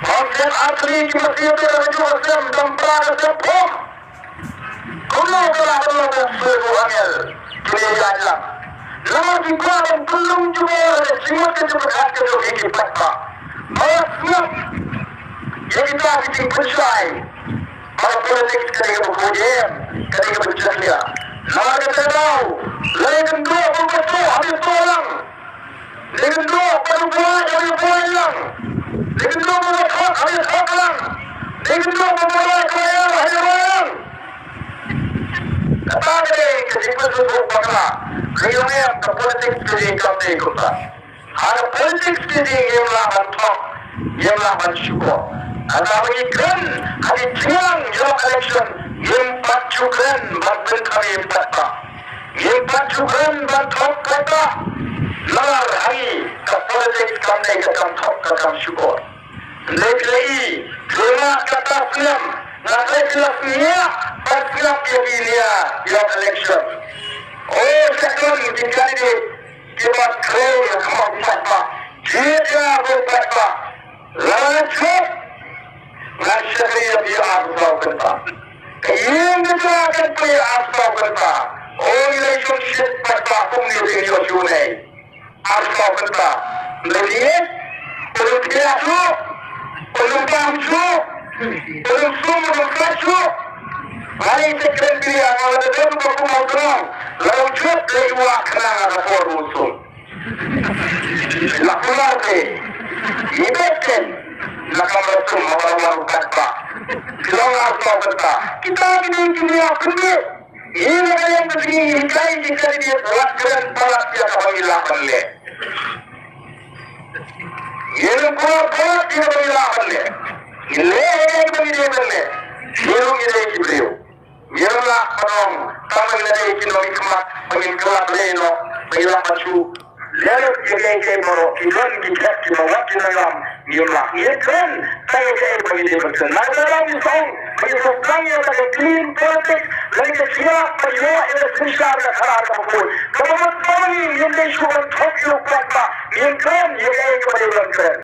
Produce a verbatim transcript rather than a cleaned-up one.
Hangta ar tylli ki masi ïa ka juh ka sem, dam pra ka sem pom. Kumno ka lah ban long ban sngewthuh angel kine ïa lang. Namar ki kwah ban pynlong jubor ïa ka jingmut ka jingpyrkhat ka jong ki paidbah. Ba la sngap ïa kita ki jingpynshai. Ba ka politics ka dei kaba khuid em, ka dei kaba jakhlia. Namar kata ka daw, lada kynduh ba ka tuh, ha ka tuh lang. Dei kynduh ba u buaid, ha u buaid lang. Dei kynduh ba u thok, ha u thok lang. Dei kynduh ba u roi, ha u roi lang. Kata ka dei ka jingpynshukor bakla. Ka ïoh em ka politics ka jingkam dei kumta. Ha ka politics ka jingim lah ban thok, im lah ban shukor. Kata ba ngi kren ha ki jingïalang ïalap election, ngim pat ju kren ban pynkham ïa paidbah. Ngim pat ju kren ban thok paidbah. Namar ha ngi ka politics kam dei ka kam thok ka kam shukor. Ym dei phi la i, phi la mad kata snem, nga khlem phi la sngewbha ban sngap ïa ki nia ïalap election. O, sha don ki candidate kiba khlem ha khmat paidbah. Jied ïa u paidbah. Lada jop, ngan shakri ïa phi arphew kynta. Ka ïing ka jong nga kan plie arphew kynta. O, ngi la ïoh shit paidbah kumne, phi ïoh shuh ne. Arphew kynta. Ym dei phi ïeit? Ym dei phi ïeit shuh? Ym dei phi ïeit shuh? Ym dei sum, ym dei khlaiñ shuh? Nga lei te kren phi ïa nga, lada don ba kum u Dron, la u jop lei u wah khnang ha ka por u sum. La kular te. Ïeit te. La kam ra sum, haba la u paidbah. Phi long arphew kynta. Kita kine ki nia pynbeit. Ngi la ka ïeng ka sngi ngi hikai ki candidate wat kren palat ïa kaba ngi lah ban leh. Ngi la kren palat ïa kaba ngi lah ban leh. Ngi leh ïa kaba ngi dei ban leh. Ngi ruh ngi dei ki briew. Ngi la lah ban ong tang ba ngi la dei ki nongmihkhmat ba ngin kylla Blei noh ba ngi lah ban shu leh lut ïa kiei kiei baroh, ki don ki khet ki nongwad ki nongïalam, ngim lah. Ngi kren tang ïa kaei ba ngi dei ban kren. Lada ngi sngewthuh ba ngi sngewthuh ïa ka clean politics, lada ngi sngewthuh ba ïoh ïa ka synshar ka khadar kaba khuid, kaba mut ba ngi ngim dei shuh ban thok ïa u paidbah, ngin kren ïa kaei kaba dei ban kren.